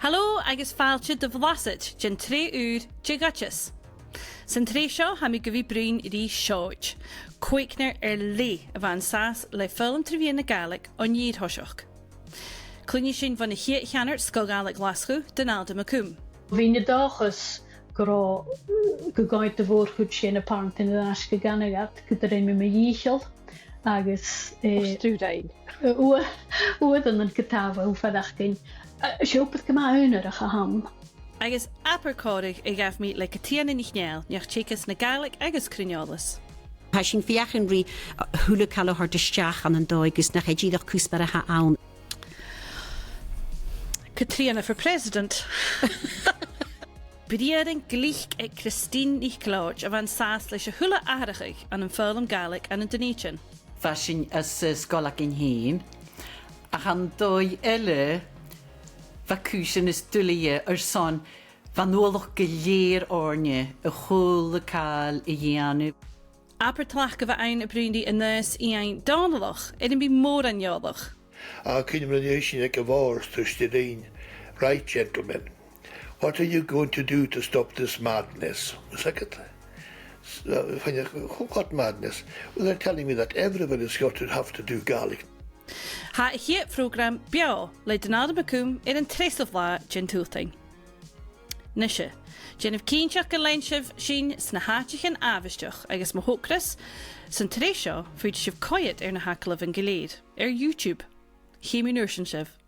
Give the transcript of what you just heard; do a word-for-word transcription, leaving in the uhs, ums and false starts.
Halò agus fàilte do bhlasad den t-sreath ùr de dh'Oideas. San t-sreath seo tha mi gu bhith a' bruidhinn ri Seòid, còignear air leth a bha an sàs le foghlam tro mheadhan na Gàidhlig on fhìor thoiseach. Cluinnidh sinn bhon a' chiad cheannard Sgoil Ghàidhlig Ghlaschu, Donalda McComb. Bha mi an dòchas gun robh, gun gabhadh a' mhòr-chuid de na pàrantan air ais gu Canada, gun do rinn mi mo dhìcheall agus, eh, uair, uaireannan gu tàmh a' faireachdainn, eh, 's e obair gu math aonarach a th' ann. Agus abair còmhradh a ghabh mi le Catrìona NicNèill, neach-teagaisg na Gàidhlig agus cruinn-eòlas. Tha sinn a' feuchainn ri, eh, a h-uile càil a thoirt a-steach ann an dòigh gus nach e dìreach cuspair a th' ann. Catrìona for President. Briathran glic aig Christine NicLeòid a bha an sàs leis a h-uile atharrachadh ann am foghlam Gàidhlig ann an Dùn Èideann. Bha sinn anns an, eh, sgoil againn fhèin, ach ann an dòigh eile, bha cùisean nas duilghe airson, bha an uallach gu lèir oirnne a h-uile càil a dhèanamh. Abair tlachd a bh' ann a' bruidhinn ri Aonghas Iain Dòmhnallach, air am bi mòran eòlach. Ach cuimhne agam an uair sin aig a' bhàrr, thuirt e rinn, "Right, gentlemen, what are you going to do to stop this madness?" Is agad? S-, uh, fine, what madness? Well, they're telling me that everybody is going to have to do Gaelic. Tha a' chiad phrògram beò le Donalda McComb air an treasamh latha den t-Sultain. Nise, dèanaibh cinnteach gun lean sibh sinn sna h-àiteachan àbhaisteach agus mo thogras, san t-sreath seo, faodaidh sibh coimhead air na h-agallamhan gu lèir air YouTube. Chì mi an uair sin sibh.